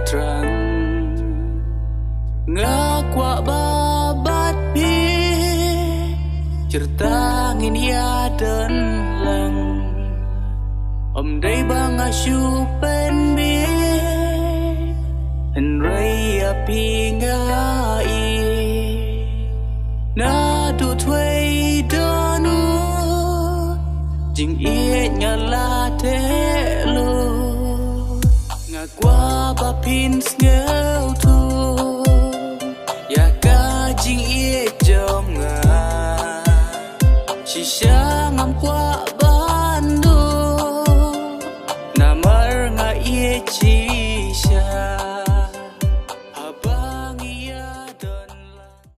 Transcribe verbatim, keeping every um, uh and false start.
Thrang nga kwah ba bad phi, jyrta ngin ïa don lang. Ym dei ba nga shu pynbeit, hynrei ïa phi nga i. Naduh twei don u jingïeit nga la teh lut. Nga kwah ba phin sngewthuh ïa ka jingïeit jong nga. Shisha ngam kwah ban duh